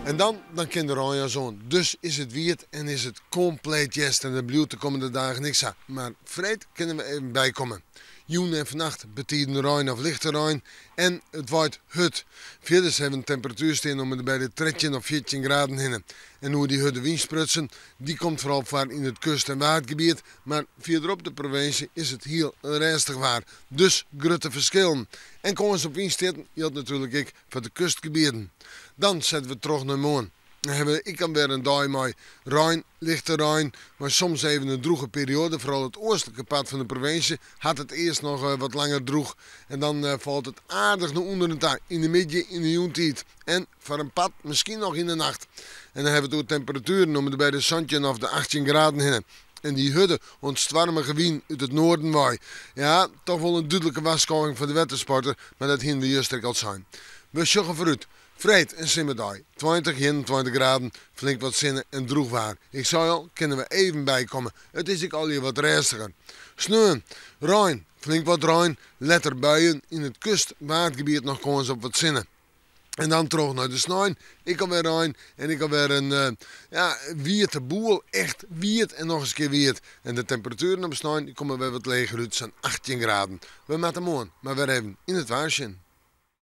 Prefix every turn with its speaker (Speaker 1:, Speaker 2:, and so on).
Speaker 1: En dan, dan kin de reinjas oan. Dus is it wiet en is it kompleet hjerst en dat bliuwt de kommende dagen ek sa. Mar freed kinne we even bykomme. Jûn en fannacht betiden rein of lichte rein en it waait hurd. Fierders hawwe we in temperatuer stean om en by de 13 of 14 graden hinne. En oer dy hurde wyn sprutsen, dy komt foaral foar yn it kust en waadgebiet, mar fierderop de provinsje is it hiel rêstich waar. Dus grutte ferskillen. En kâns op wynstjitten jildt natuerlik ek foar de kustgebieten. Dan sette we troch nei moarn. Dan hawwe we ek alwer in dei mei rein, lichte rein, mei soms even in drûge perioade. Foaral it oastlike part fan de provinsje hat it earst noch wat langer drûch. En dan falt it aardich nei ûnderen ta yn de middei, yn de jûntiid en foar in part miskien noch yn de nacht. En dan hawwe we it oer temperatueren om en by de 17 of de 18 graden hinne. En dy hurde oant stoarmige wyn út it noarden wei. Ja, toch wol in dúdlike warskôging foar de wettersporter, mar dat hiene we juster ek al sein. We sjogge foarút. Freed in simmerdei. 20, 21 graden, flink wat sinne en drûch waar. Ik sei al, kinne we even bykomme. It is ek allegear wat rêstiger. Sneon, rein, flink wat rein, letter buien, yn it kust-waadgebiet noch kâns op wat sinne. En dan troch nei de snein, ek alwer rein en ek alwer in ja, wiete boel. Echt wiet en noch ris in kear wiet. En de temperatueren op snein komme wer wat leger út, sa'n 18 graden. We moatte moarn mar wer even yn it waar sjen.